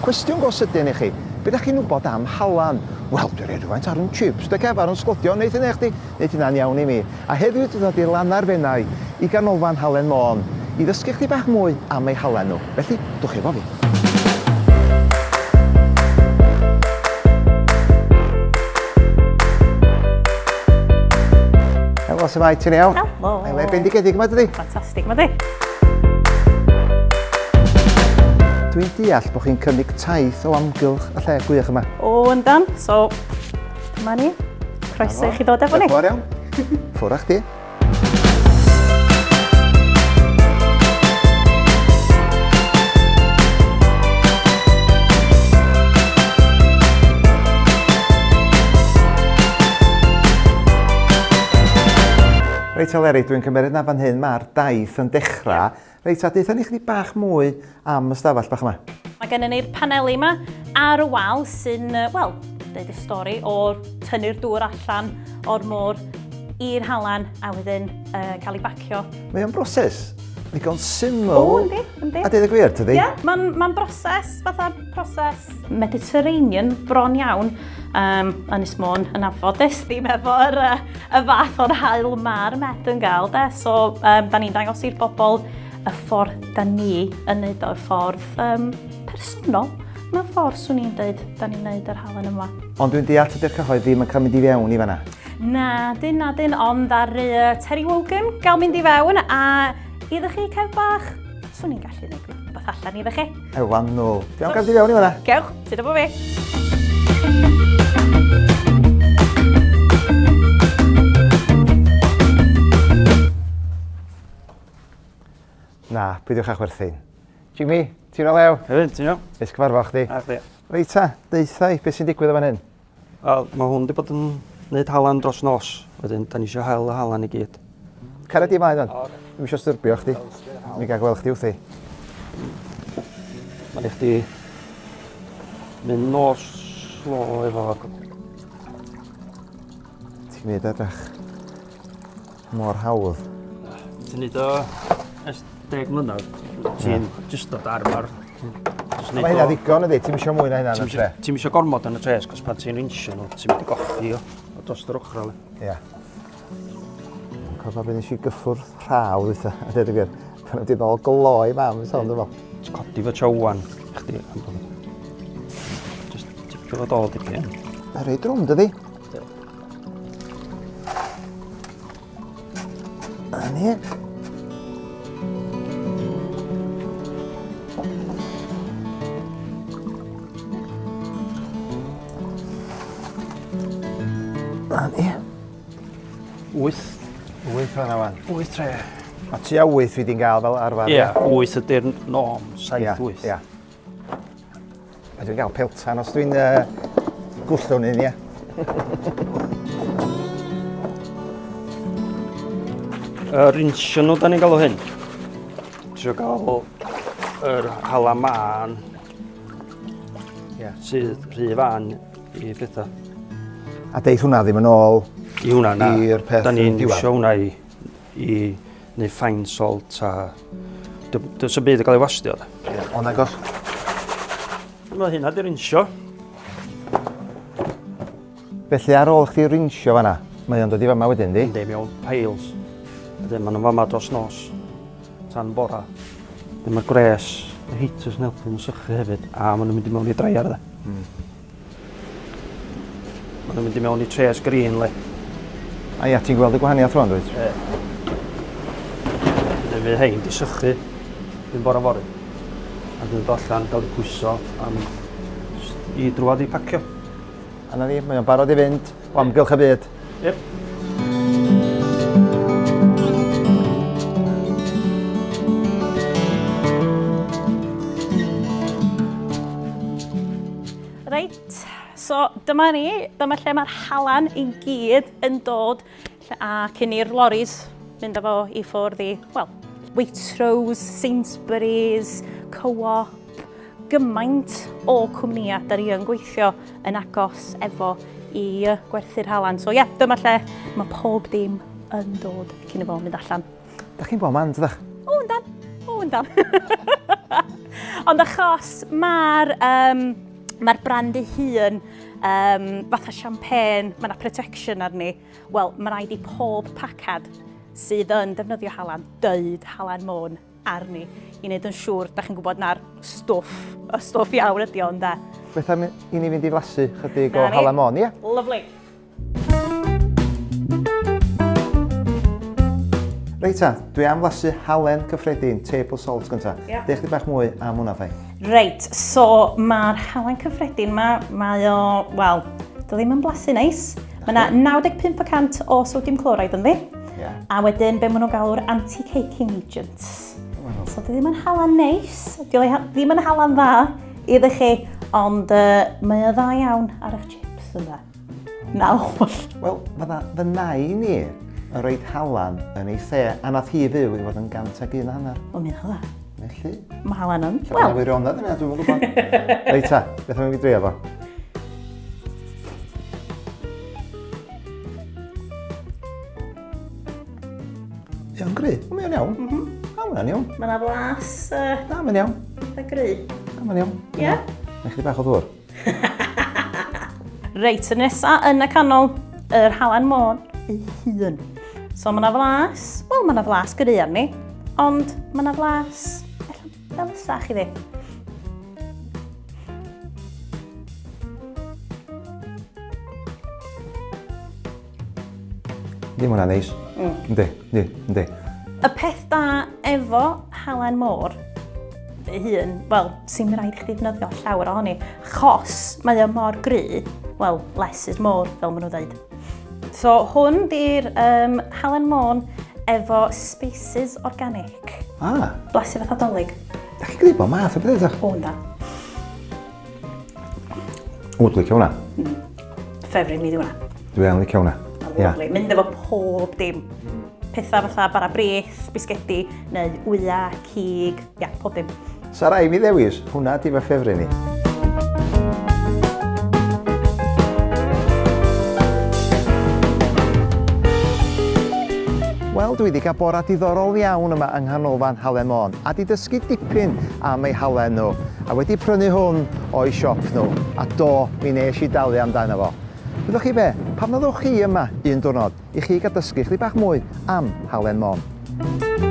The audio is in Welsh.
Cwestiwn go sydyn i chi, be da chi'n wybod am halan? Wel, dwi'n rhoi rhywfaint ar yn chips, de Kev, ar yn sglodion, neith hynna i chdi, neith hynna'n iawn i mi. A heddiw dwi'n dod i Lannau'r Fenai, i Ganolfan Halen Môn, i ddysgu chdi bach mwy am eu halen nhw. Felly, dwch efo fi. Helo, su'mai, ti'n iawn? Helo. Mae'n le bendigedig yma, dydi? Ffantastig, ma di. Dwi'n deall bod chi'n cynnig taith o amgylch y lle gwych yma. O, yndan. So, dyma ni. Croeso i chi ddod efo ni. Diolch yn fawr iawn. Ffwrdd â chdi. Reit Eleri, dwi'n cymryd na fan hyn mae'r daith yn dechrau. Reit, a deutha ni chydig bach mwy am y stafell bach yma. Mae gennym ni'r paneli yma ar y wal sy'n, wel, dweud y stori o tynnu'r dŵr allan o'r môr i'r halan a wedyn uh, cael ei bacio. Mae o'n broses ddigon syml. O, yndi, yndi. A dweud y gwir, tydi? Ie, yeah, mae'n ma broses fatha proses Mediterranean bron iawn. Um, Ynys Môn yn anffodus ddim efo'r uh, y fath o'r haul mae'r Med yn gael de. So um, da ni'n dangos i'r bobl y ffordd da ni yn neud o'r ffordd um, personol. Mewn ffordd swn i'n dweud, da ni'n neud yr halen yma. Ond dwi'n deall tydi'r cyhoedd ddim yn cael mynd i fewn i fanna. Na, dyn, na dyn, ond ar uh, Terry Wogan gael mynd i fewn a iddo chi Kev bach, swn i'n gallu neud rhywbeth allan iddo chi. Ewa nôl. Iawn, gael di fewn i fanna? Gewch, ti efo fi. Na, peidiwch â chwerthin. Jimmy, ti'n o lew? Hefyd, ti'n iawn? Neis cyfarfod chdi. A chdi. Reit ta, deutha i, beth sy'n digwydd o fan hyn? Wel, mae hwn wedi bod yn gwneud halan dros nos. Wedyn, da ni eisiau hel y halan i gyd. Caria di ymlaen, o'n. Dwi'n eisiau styrbio chdi. Mi gael gweld chdi wrthi. Mae'n i chdi mynd nos slo efo... Ti'n gwneud edrych mor hawdd. Ti'n neud o ers 10 mlynedd. Ti'n just dod arfer. Mae hynna ddigon ydy, ti'n eisiau mwy na hynna yn y tre. Ti'n eisiau gormod yn y tre, cos pan ti'n rinsio nhw, ti'n mynd i goffi o, o dros yr ochr. Ia. Dwi'n cofio beth nes i gyffwrdd rhaw dwytha, a dweud y gwir. Pan wedi ddol gloi mam, sôn dwi'n meddwl. Just codi fo chowan, chdi. Just tipio fo dol dipyn. Mae'n reit drwm, dydi? A ni. A ni. 8. 8 fan'na wan. 8 tre. A tua 8 fi di'n gael fel arfer. Ie, 8 ydy'r norm, 7, 8. Ie. A dwi'n gael peltan os dwi'n uh, gwllwn un, ie. Yr rinsio nhw, da ni'n galw hyn. Trio gael yr hala mân yeah. sydd rhy fan i bethau. A deith hwnna ddim yn ôl i hwnna, na. I'r peth Da ni'n iwsio hwnna i, i neu fine salt a... Does y byd yn cael ei wastio. Ie, ond agos. Mae hynna di rinsio. Felly ar ôl chdi rinsio fanna, mae o'n dod i fama wedyn, di? Yndi, mewn piles. Wedyn maen nhw'n fama dros nos, tan bora. Wedyn mae gwres, y heaters yn helpu nhw sychu hefyd, a maen nhw'n mynd i mewn i dryer dde. Mm. Maen nhw'n mynd i mewn i trays green le. A ia, ti'n gweld y gwahaniaeth rwan, dwyt? Ie. Wedyn fydd hein di sychu yn bora fory. A dwi'n dod allan, gael ei pwyso am i drwad i pacio. A na ni, mae o'n barod i fynd o amgylch y byd. Yep. Reit, so dyma ni, dyma lle mae'r halan i gyd yn dod a cyn i'r loris mynd â fo i ffwrdd i, wel, Waitrose, Sainsbury's, Co-op, gymaint o cwmnïau da ni yn gweithio yn agos efo i gwerthu'r halan. So ie, yeah, dyma lle mae pob dim yn dod cyn i fo mynd allan. Da chi'n bod man, dydach? O, yndan. O, yndan. Ond achos mae'r um, mae brand ei hun um, fatha champagne, mae yna protection arni, wel, mae rhaid i pob pacad sydd yn defnyddio halan deud halan môn arni i wneud yn siŵr, da chi'n gwybod na'r stwff, y stwff iawn ydi o, ynda. Beth am i ni fynd i flasu chydig o halan môn, ie? Lovely. Reit ta, dwi am flasu halen cyffredin, table salt gynta. Yeah. Dech chi bach mwy am hwnna, Fai. Reit, so mae'r halen cyffredin ma, mae o, wel, do ddim yn blasu neis. Mae yna 95% o sodium chloride ynddi. Yeah. A wedyn, be maen nhw'n galw'r anti-caking agents. Wow. So, di ddim yn halan neis, di ddim yn halan dda iddo chi, ond uh, mae o dda iawn ar eich chips yna. Na oll. Wel, fydda fy nain i yn rhoid halan yn ei the, a nath hi fyw i fod yn 101.5. O, mae'n hala. Felly. Mae halan yn. Wel. Mae'n wirionedd yna, dwi'n gwybod. Reit ta, beth am i fi drio fo? Iawn gry. O, mae'n iawn. Mm -hmm. Na, mae'n iawn. Mae yna flas... Uh, Na, mae'n iawn. Eitha gry. Na, mae'n iawn. Ie? Yeah? Mae chdi bach o ddŵr. Reit, y nesa yn y canol, yr halan môr ei hun. So mae yna flas, wel mae yna flas gry arni, ond mae yna flas ella felysach iddi. Ddim hwnna'n neis. Mm. Yndi, yndi, yndi. Y peth da efo halen môr ei hun, wel, sy'n rhaid i chdi ddefnyddio llawer ohoni, achos mae o mor gry, wel, less is more, fel maen nhw'n dweud. So hwn di'r um, halen môn efo spices organic. Ah. Blasu fatha dolyg. Da chi'n gwneud bod math o beth ydych? O, ynda. O, dwi'n licio hwnna. Mm. Ffefryn mi di hwnna. Dwi yn licio hwnna. Lovely. Yeah. Mynd efo pob dim. Pethau fatha bara brith, bisgedi, neu wya, cig, ia, pob dim. Sa rai mi ddewis, hwnna di fy ffefryn i. Wel, dwi wedi cael bora diddorol iawn yma yng Nghanolfan Halen Môn a di dysgu dipyn am eu halen nhw a wedi prynu hwn o'u siop nhw a do, mi nes i dalu amdano fo. Wyddoch chi be? Pam na ddowch chi yma un diwrnod i chi gael dysgu chydig bach mwy am Halen Môn?